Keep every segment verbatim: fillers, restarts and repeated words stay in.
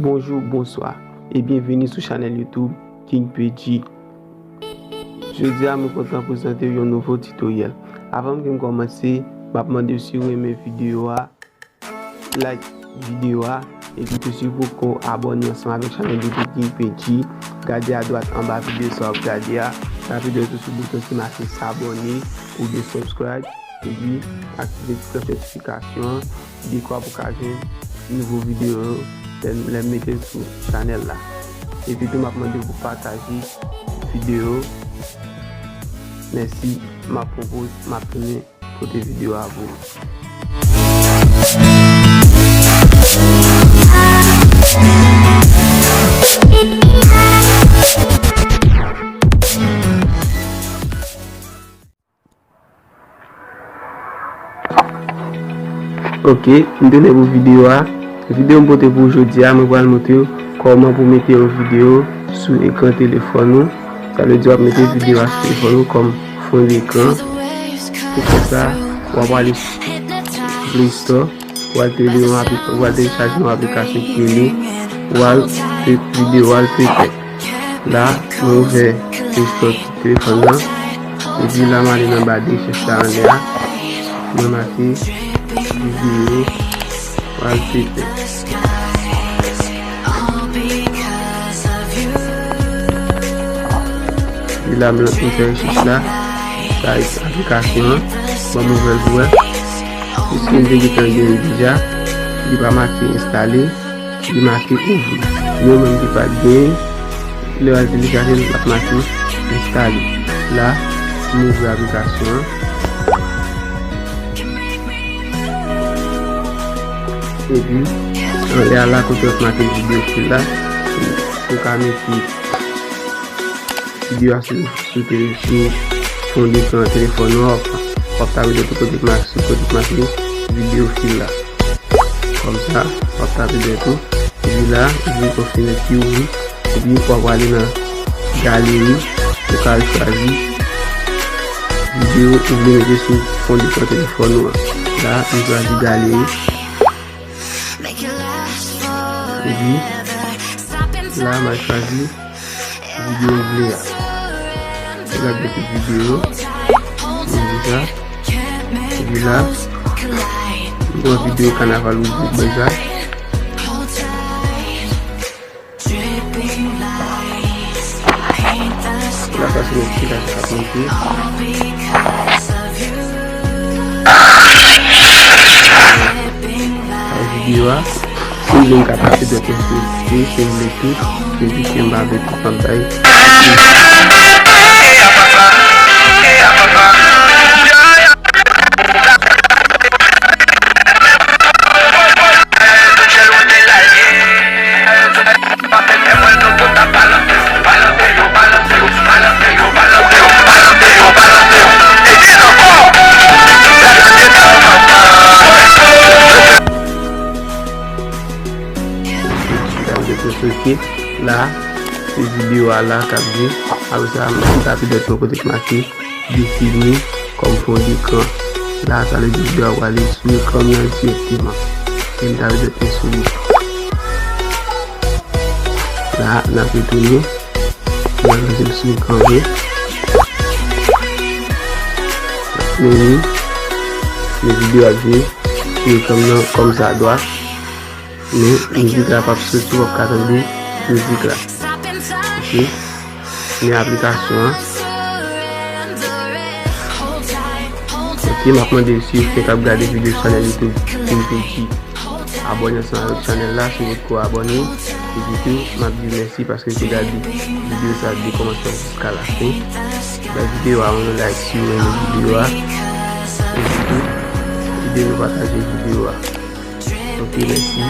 Bonjou, bonswa, e byenveni sou chanèl YouTube King P G. Jodi a, mwen kontan prezante w yon nouvo titoryèl. Avan ke m kòmanse, m ap mande w si w renmen videyo a, like videyo a, epi tou si w poko abòne ansanm avèk chanèl YouTube King P G, gade adwat anba videyo sa w ap gade a, tape dèyè tou sou bouton ki make s'abonner oubyen subscribe, epi aktive ti klòch notifikasyon an, dekwa pou w ka jwenn nouvo videyo yo lè, lè m mete l sou chanèl la. Epi tou, m ap mande w pou pataje videyo. Mèsi, m ap pwopoze, m ap tounen pote videyo a pou ou. Ok, m tounen pou videyo a. Videyo m pote pou ou jodi a, mwen pral montre w kòman pou mete yon videyo sou ekran telefòn ou. Sa vle di w ap mete videyo a sou telefòn ou kòm fon dekran. Pou fè sa, w ap ale sou Play Store, w al tele yon apli-, w al telechaje yon aplikasyon ki rele Wallpaper, Video Wallpaper. La, mwen ouvè Play Store sou telefòn nan. Epi la, m ale nan ba de rechèch la anlè a. Mwen make Video Wallpaper. Epi la, m lan-, m fè rechèch la. Sa aplikasyon an. Ban m ouvè l pou wè. Piske m te gentan gen l deja, li pa make enstale. Li make ouvri. Nou menm ki pa t genyen, lè w al telechaje l, l ap make enstale. La, m ouvri aplikasyon an. Epi, anlè a la kote w ap make videyo fil la, ou ka mete videyo a sou, sou tele-, sou fon dekran telefòn ou a, w ap, w ap tape dèyè tou kote k make, sou kote k make videyo fil la. Kòmsa, w ap tape dèyè tou. Epi la, epi konfime ki ouvri. Epi w ap prale nan galeri. Ou ka al chwazi videyo ou vle mete sou fon dekran telefòn ou an. La, m chwazi galeri. Epi, la, m al chwazi videyo m vle a. Epi la, m mete videyo. M di sa. Epi la, m pran videyo kanaval ou di mwen sa. Epi la, sa se yon ti la sa ap monte. Videyo a. Si w vle, m ka tape dwèt mwen sou li, si w vle tou, se jis ke m pa vle tou, m ap bay. Sa vle di ke la, se videyo a la k ap jwe. Apre sa, m tape dèyè yon kote k make defini kòm fon dekran. La, sa vle di videyo a prale sou ekran m nan dirèkteman. E m tape dèyè sou li. La, n ap retounen. Mwen, mwen se sou ekran vre. Men, men videyo ap jwe sou ekran nan kòmsadwa. Men mizik la p ap soti, w ap ka tande mizik la. Ok. Men aplikasyon an. Ok, m ap mande si w fenk ap gade videyo sou chanèl YouTube King P G. Abòne ansanm avèk chanèl la si w potko abòne. Epi tou, m ap di w mèsi paske w te gade videyo sa de kòmansman jiska lafen. Bay videyo a yon like si w renmen videyo a. Epi tou, ede nou pataje videyo a. Ok, mèsi.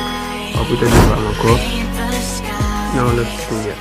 W ap retande vwa m ankò nan yon lòt tutorial.